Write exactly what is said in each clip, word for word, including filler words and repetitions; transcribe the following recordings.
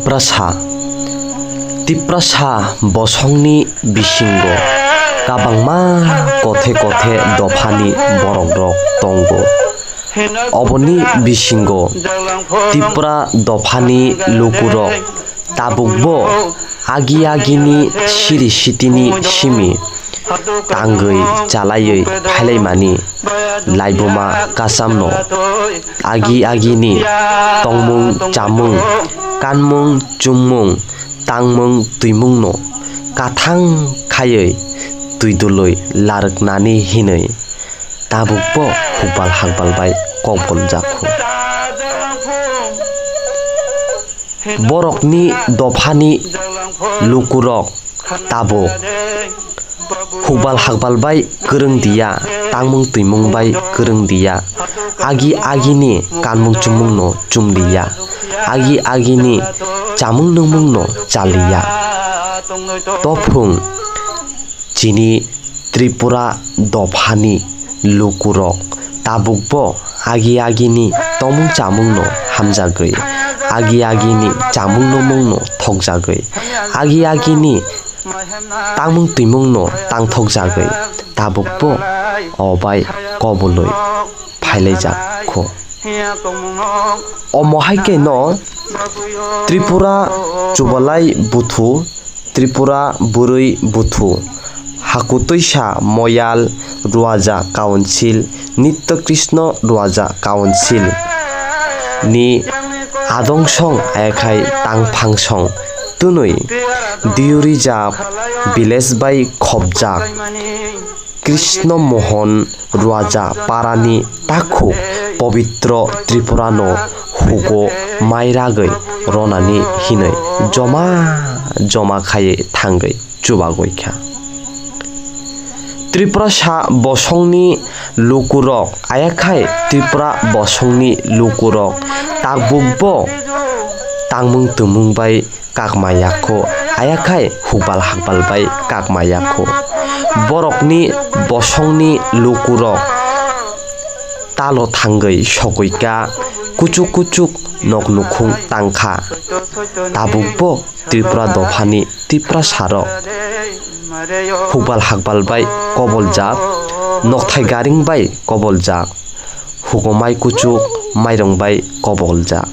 Tiprasa. Tiprasa bosongni bisingo kabangma kothe kothe dophani borokrok tongo. Oboni bisingo Tipra dophani lukurok tabukbo agi agini siri sitini simi tangwi chalaiwi phailaimani laibuma kasamno agi agini tongmung chamung, kanmung chummung, tangmung twimungno kathang khaiwi twi dului larwknani hinwi tabukbo hukbal hakbal bai kokboljak kho. Borokni dophani lukurok tabuk hukbal hakbal bai kwrwng diya, tangmung twimung bai kwrwng diya, agi agini kanmung chumungno chum liya, agi agini chamung nungmungno cha liya. Tophung chini Tripura dophani lukurok tabukbo agi agini tongmung chamungno hamjagwi, agi agini chamung nungmungno thokjagwi, agi agini tangmung twimungno tangthokjagwi tabukbo o bai kobului phailaijak kho. Omo hai khe no Tripura Chubalai Buthu, Tripura Bwrwi Buthu, Hakutwisa Moyal Ruaja Council, Nitya Krishna Ruaja Council ni adong song ayakhai tangphang song twnwi Diu Reserve village bai khopjak Krishna Mohan Ruaja parani takhuk Pobitro Tripurano hugo mai ragwi ronani hinwi joma joma khaiwi thangwi chubagwi kha. Tripurasa bosongni lukurok, ayakhai Tripura bosongni lukurok tabukbo tangmung twmung bai kakma yakho, ayakhai hukbal hakbal bai kakma yakho. Borokni bosongni lukurok talo thangwi sogwi ka, kuchuk kuchuk nok nukhung tangkha. Tabukbo Tripura dophani Tiprasarok hukbal hakbal bai koboljak, nokthai garing bai koboljak, hugomai kuchuk mairung bai koboljak.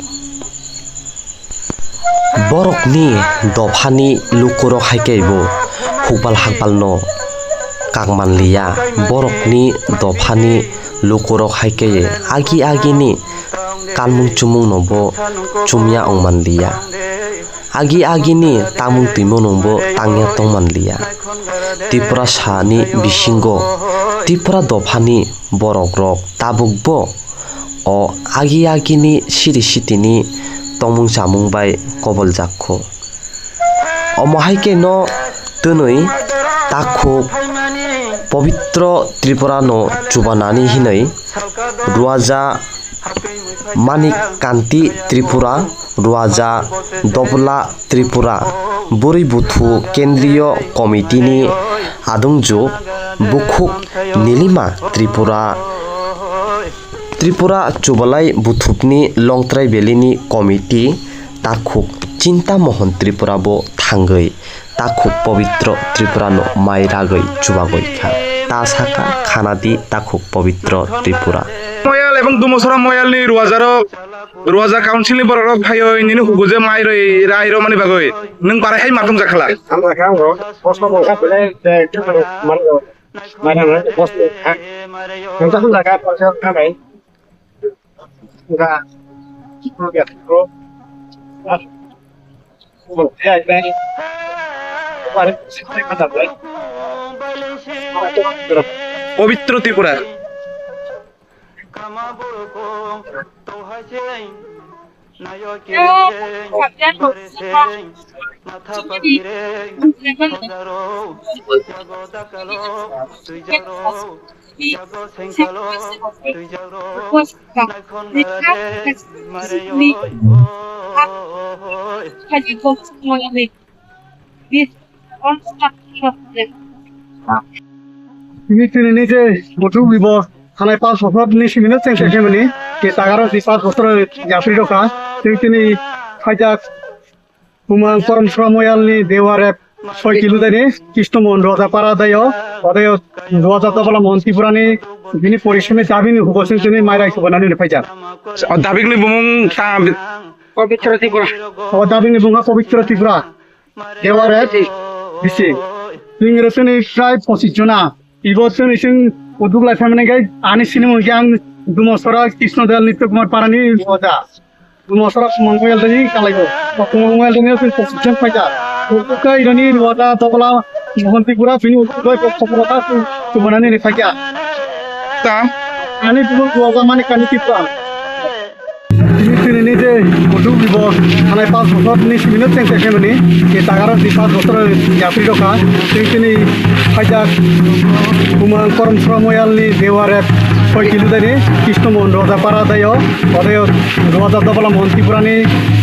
Borokni dophani lukurok hai khe bo hukbal hakbalno kak man liya. Borokni dophani lukurok hai khe agi agini kanmung chumungno bo chumya wng man liya. Agi agini tamung twimungno bo tangya tong man liya. Tiprasani bisingo Tipra dophani borokrok tabukbo o agi agini siri sitini tongmung chamung bai koboljak kho. Omo hai khe no twnwi takhuk Pobitro Tripurano chubanani hinwi Ruaja Manik Kanti Tripura, Ruaja Dobla Tripura, Bwrwi Buthu Kendriyo Komitini adungjuk Bukhuk Nilima Tripura, Tripura Chubalai Buthupni Longtrai Valley ni Komiti takhuk Chinta Mohon Tripura bo thangwi takhuk Pobitro Tripura no mai ragwi chubagwi kha. Ta saka khana di takhuk Pobitro Tripura. Moyal ebong Dumusora Moyal ni Ruajarok, Ruaja Council ni borok rok phaioi nini hugu je mai roi rai ro mani bagwi nwng parai hai matung jakhala. Ang kha ang ro, bosno bo kha pele, de, de, mar ro. Mara na, bosno kha. Nwng ta hunda kha, porsa kha bai. Nga. Nga, bro. Ah. Bro, ya, ya. Pare, se kha ta bai. Pobitro Tripura. Tini tini ni je buthuk bibo thanai panch bochor ni simi no cheng se khe mani ke tagaro di panch bochor yapri rok kha. Tini tini khaijak Bumang Korom Sora Moyalni Dewa Rep soi kilometer ni Krishna Mohan Roja Para dayo, odayo Roja Tobala Mohan Tripurani bini porishoni dabini hukosing tini mairai subanani ni phaijak. O dabikni bumung ta Pabitra Tripura. O dabikni bumung Pabitra Tripura. Dewa Rep bisi. Tingre tini prai pochis jona. Ibo tini sing uduk lai phaimani gai ani sini mungki ang Dumosora Krishna Dayal Nitya Kumar Parani Roja. Dumosora Kumang Moyal tani kalaibo. Kumang Moyal tani sing pochis jon phaijak. Ukai rani Roja Tobala Mohan Tripura bini ukai pokok rota tu tumanani ni phaijak. Ta. Ani bumung Roja mani kani Tripura. Tini tini ni je kudu bibo thanai pas bosor ni simi no cheng cheng khaimani. Ke tagaro di pas bosor yapri rokha. Tini tini phaijak Bumang Korom Sora Moyalni Dewa Rep soi kilometer ni Krishna Mohan Roja Para dayo. Odayo Roja Tobala Mohan Tripurani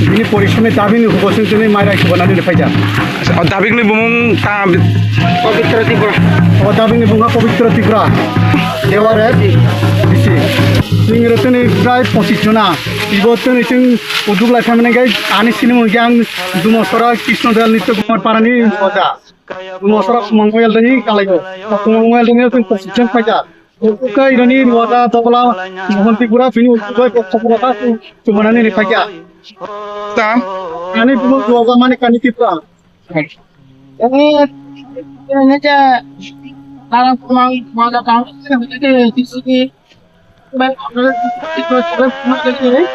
bini porishoni dabini hukosing tini mairai subanani ni phaijak. O dabikni bumung ta Pabitra Tripura. O dabikni bumung Pabitra Tripura. Dewa Rep bisi. Tingre tini prai pochis jona. Ibo tini sing uduk lai phaimani gai ani sini mungki ang Dumosora Krishna Dayal Nitya Kumar Parani Roja. Dumosora Kumang Moyal tani kalaibo. Kumang Moyal tani sing pochis jon phaijak. Ukai rani Roja Tobala Mohan Tripura bini ukai pokok rota tu tumanani ni phaijak. Ta. Ani bumung Roja mani kani Tripura. Ini, ini aja. Kalau Kumang, Kumang Roja Tobala ini, ini, ini, ini,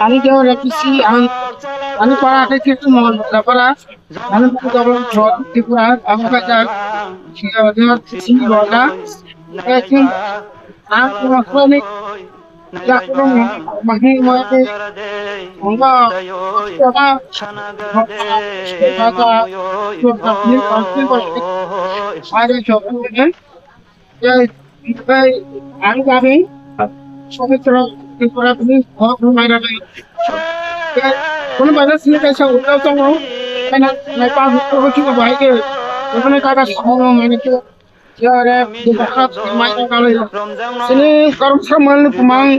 Ani jawab repisi ang ani para ke kitu mohon para ani para jawab Tripura ang kaja jawab repisi wala. Ang kuma kuni jakurung mahi mahi wala. Ada jawab. Jai, jai, ang kami, Sumitra Tripura ni hok rumai rani. Jai, kono baja sini kaisa utau tongo, kana nai pa hukro ko chuko bahai ke, kono kaka somo mani ke, jare, dukha mai rani. Sini Korom Sora Moyal ni Bumang,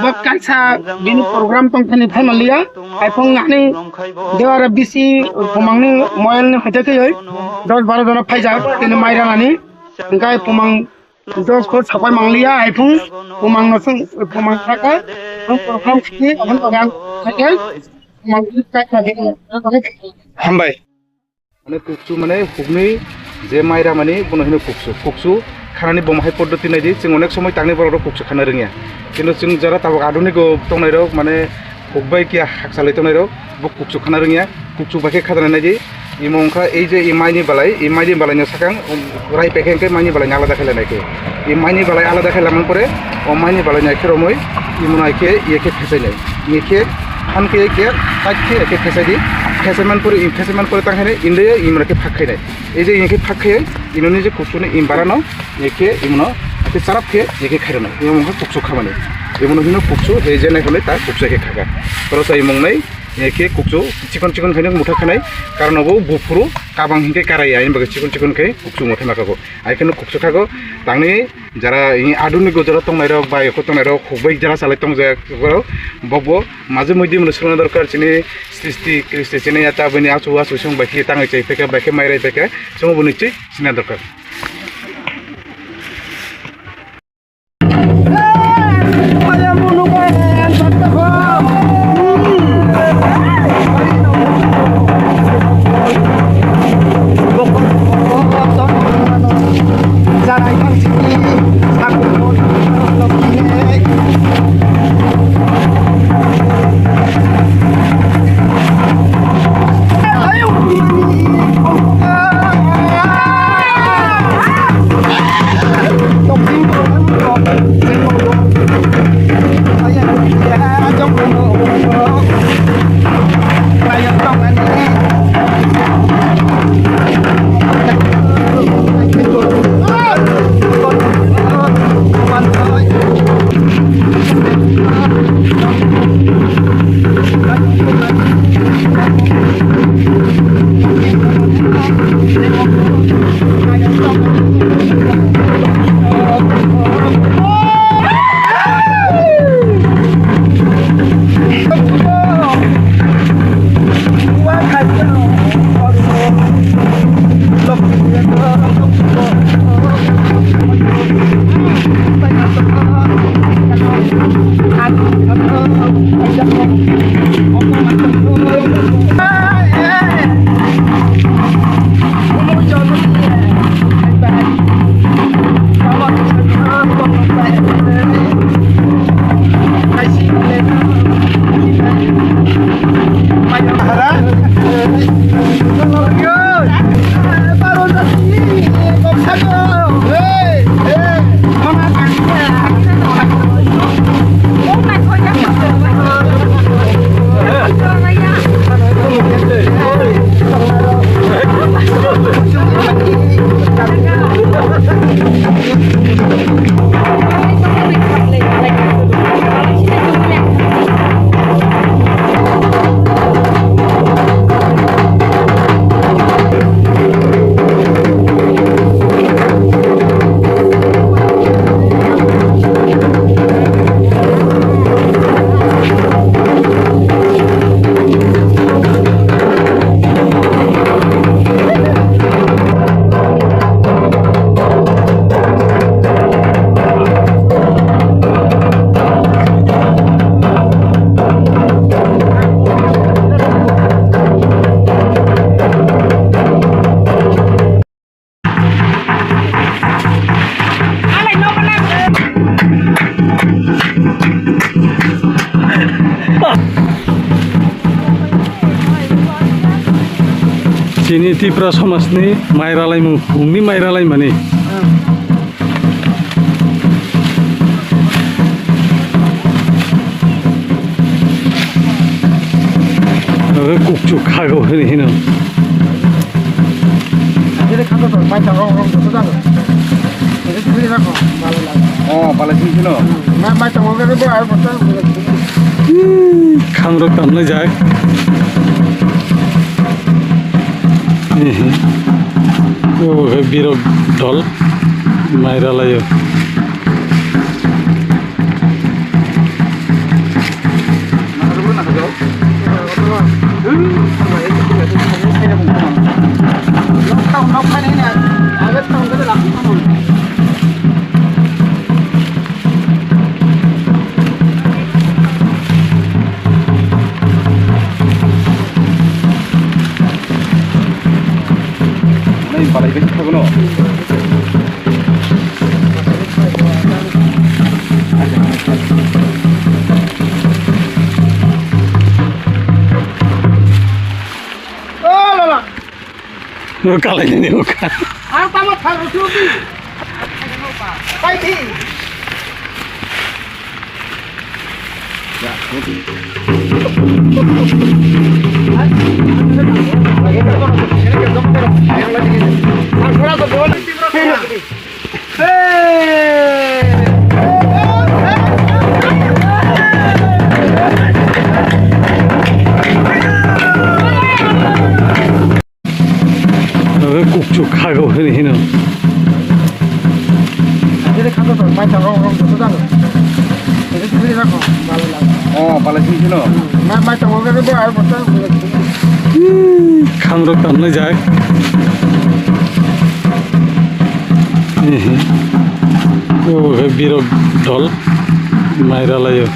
bok kaisa bini program tong thani phai maliya, hai phung nani, jare bisi Bumang ni Moyal ni hoite ke, dos baro jona phai jak, tini mai rani. Hingkai Bumang dos khor sapai mangliya, hai phung Bumang no sung, Bumang saka, ang program khiti, ang program khiti, Bumang khiti kai khati. Hambai. Mane kuksu mane hukni je maira mani bono hino kuksu. Kuksu khanani bomo hai poddoti naidi, chwng onek somoi tangni borok rok kuksu khana rwngya. Kintu chwng jara tabuk aduniko tongnai rok mane hukbai kiya hakchalwi tongnai rok, bo kuksu khana rwngya, kuksu bai khe khajana naidi. Imo wngkha ei je i maini balai, i maini balai no sakang, um, rai pekhe hwnkhe maini balai no alada khe lainai khe. I maini balai alada khe lamang pore, o maini balai no ai khe romoi, imo no ai khe, iye khe khesainai. Iye khe, phan khe, khe, tait khe, khe khesai di. Khesai man pore, i khesai man pore tang khe nai, indaya imo no khe phak khainai. Ei je iye khe phak khe, ino ni je kuksu ni imbara no, iye khe imo no, khe charap khe, iye khe khairano. Imo wngkha kuksu khamani. Imo no hino kuksu, he je nai hwnwi ta kuksu khe khaka. Toro sai mung nai, Eke kuksu chikon chikon khaino mutha khanai, karon obo buphuru kabang hinkhe karaya, ani bagwi chikon chikon khai kuksu mutha makago. Ai kheno kuksu khago, tangni jara ini aduniko jara tongnai rok, bai eko tongnai rok, khukbai jara salai tongjak rok, bokbo majwk muidi mwnwi swrwngna dorkar, chini sristi kristi chini ya tabini achu achu song bai khe tangwi chai phaikha, bai khe mairai phaikha, chwngno boni chwi sina dorkar. Chini Tipra somajni mai ralaimung, mungni mai ralaimani. Obo kukchuk khago hini hino. Jadi khago to, mai tang rong rong to jago. Jadi sini jago, balai lagi. Oh, balai sini sino. Mai, mai tang rong rong bo ai bota. Khamrok tamlai jak. Obo khe birok dol mai ralaio. Nai balai bai khago no. O lala. No kalai ni o ka. Ang tamo thang rw sini. Pai di. Kukchuk khago hini hino. Jadi khago to, mai tang rong rong to jago. Jadi sini jago, balai lagi. Oh, balai sini sino. Mai, mai tang rong rong bo ai bota. Khamrok tamlai jak. Obo khe birok dol mai ralaio.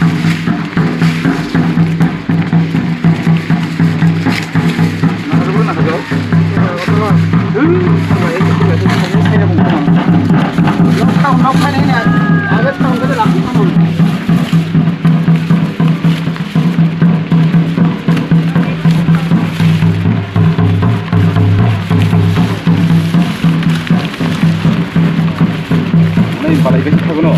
Nai balai bai khago no.